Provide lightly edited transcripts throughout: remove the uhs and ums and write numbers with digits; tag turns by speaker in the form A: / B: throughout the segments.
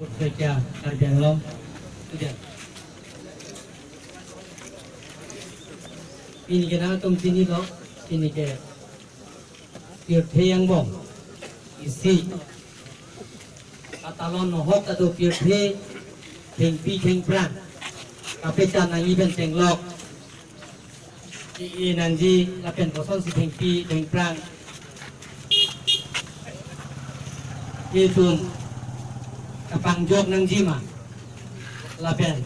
A: Saikia, Karbi Anglong student. Pini ke na tum tini lo pini ke tirthe yang bong isi katalon no hok atu tirthe theng pi theng prang kapecha nangi ben tenglok i nanji lapen koson si theng pi theng prang itun kapangjok ng jima lapen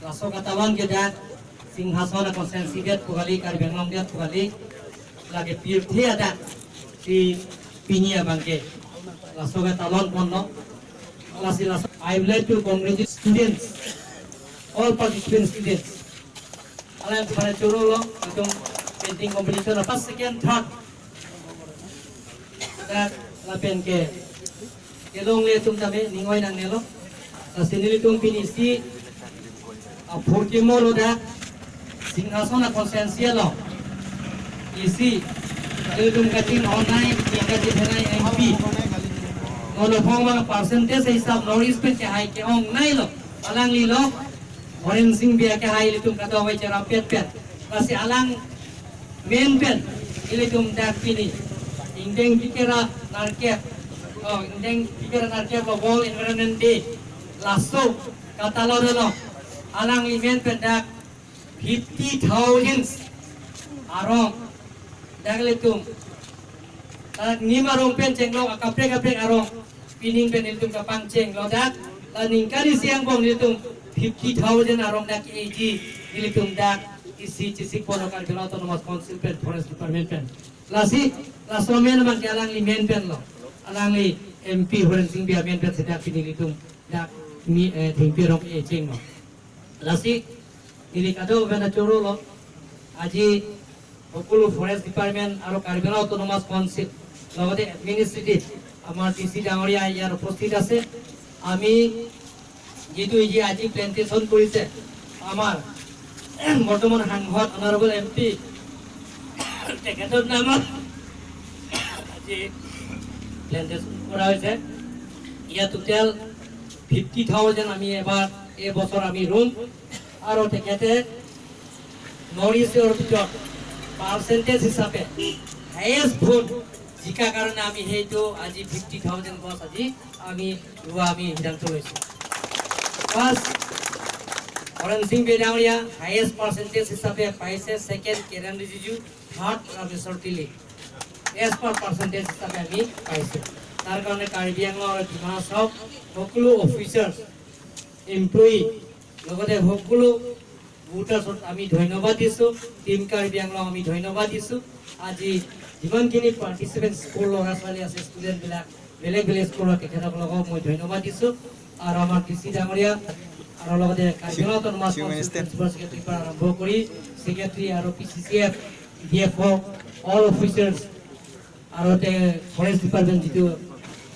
A: laso katawan ke dat সিংহাসন konsensi det pugali Karbi Anglong det pugali lagi pirthe ada si pinia bangke laso katalon ponno lasi laso. I would like to congratulate students, all participant students. Alam pada choro lo itong painting competition first, second, third that lapen ke kelong le tum tame ningoi nang nelo sinili tum pinisi phurti mo lo da সিংহাসন konsensia lo isi tum kacing online tingkat thenai MP ngono phong bang percentage hisab North East pe hai ke ong nai lo alang li lo Oren Singh biya ke hai li tum kata wai chara pet pet lasi alang main pen ili tum dak pini ingdeng pikira narket oh ingdeng pikira narket lo World Environment Day lasso kata lo lo alang li main pen dak 50,000 arong dak li tum nim arong pen cheng lo kaprek kaprek arong pining pen il tum kapang cheng lo dak la ning kali siang bong il tum 50,000 arong dak AG il tum dak isi chisik pono Karbi Autonomous Council pen Forest Department pen lasi la somen bang ke alang li men pen lo alang li MP Horen Singh bia men pen sedak pining il tum dak mi thingpi rong e cheng lo lasi ili kado bena choro lo আজি সকলো forest department আৰু Karbi Anglong autonomous council লগতে administrative আমাৰ D C ডাঙৰীয়া ইয়াত উপস্থিত আছে। আমি যিটো এই যে আজি প্লেণ্টেশ্যন কৰিছে, আমাৰ বৰ্তমান সাংসদ অনাৰেবল এম পি তেখেতৰ নামত আজি প্লেণ্টেশ্যন কৰা হৈছে। ইয়াত টোটেল 50,000 আমি এবাৰ এই বছৰ আমি ৰুম আৰু তেখেতে নৰ্থ ইষ্টৰ ভিতৰত পাৰ্চেণ্টেজ হিচাপে হায়েষ্ট ভোট জিকাৰ কাৰণে আমি সেইটো আজি 50,000 গছ আজি আমি ৰোৱা আমি সিদ্ধান্ত লৈছোঁ। ফাৰ্ষ্ট হৰেণ সিং বে ডাঙৰীয়া হায়েষ্ট পাৰ্চেণ্টেজ হিচাপে পাইছে, second Kiren Rijiju, third Rameswar Teli, as per percentage হিচাপে আমি পাইছোঁ। তাৰ কাৰণে কাৰ্বি আংলং আৰু ডিমা হাছাও সকলো অফিচাৰ্ছ, এমপ্লয়ী, লগতে সকলো ভোটাৰ্ছত আমি ধন্যবাদ দিছোঁ। টিম কাৰ্বি আংলং আমি ধন্যবাদ দিছোঁ। আজি যিমানখিনি পাৰ্টিচিপেণ্ট স্কুল ল'ৰা ছোৱালী আছে, ষ্টুডেণ্টবিলাক বেলেগ বেলেগ স্কুলৰ, তেখেতসকলকো মই ধন্যবাদ দিছোঁ। আৰু আমাৰ ডি চি ডাঙৰীয়া আৰু লগতে কাৰ্বি আংলং অট'নমাছ প্ৰিন্সিপাল ছেক্ৰেটাৰীৰ পৰা আৰম্ভ কৰি ছেক্ৰেটাৰী আৰু PCCF, DFO, all officers আৰু ফৰেষ্ট ডিপাৰ্টমেণ্ট যিটো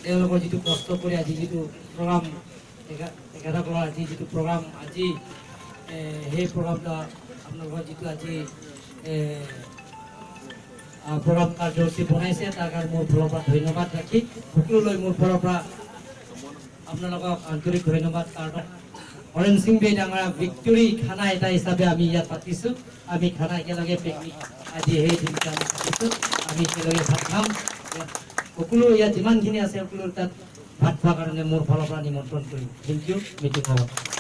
A: তেওঁলোকৰ যিটো কষ্ট কৰি আজি যিটো প্ৰগ্ৰাম, তেখেতসকলৰ আজি যিটো প্ৰগ্ৰাম আজি সেই প্ৰগ্ৰামটো আপোনালোকৰ যিটো আজি প্ৰগ্ৰাম কাৰ্যসূচী বনাইছে, তাৰ কাৰণে মোৰ ফালৰ পৰা ধন্যবাদ ৰাখি সকলোলৈ মোৰ ফালৰ পৰা আপোনালোকক আন্তৰিক ধন্যবাদ। কাৰণ হৰেণ সিং বে ডাঙৰীয়া ভিক্টৰী খানা এটা হিচাপে আমি ইয়াত পাতিছোঁ। আমি খানা একেলগে পিকনিক আজি সেই দিনটো আমি পাতিছোঁ। আমি একেলগে ভাত খাম। ইয়াত সকলো ইয়াত যিমানখিনি আছে, সকলো তাত ভাত খোৱাৰ কাৰণে মোৰ ফালৰ পৰা নিমন্ত্ৰণ কৰিম। Thank you. Meeting হ'ব।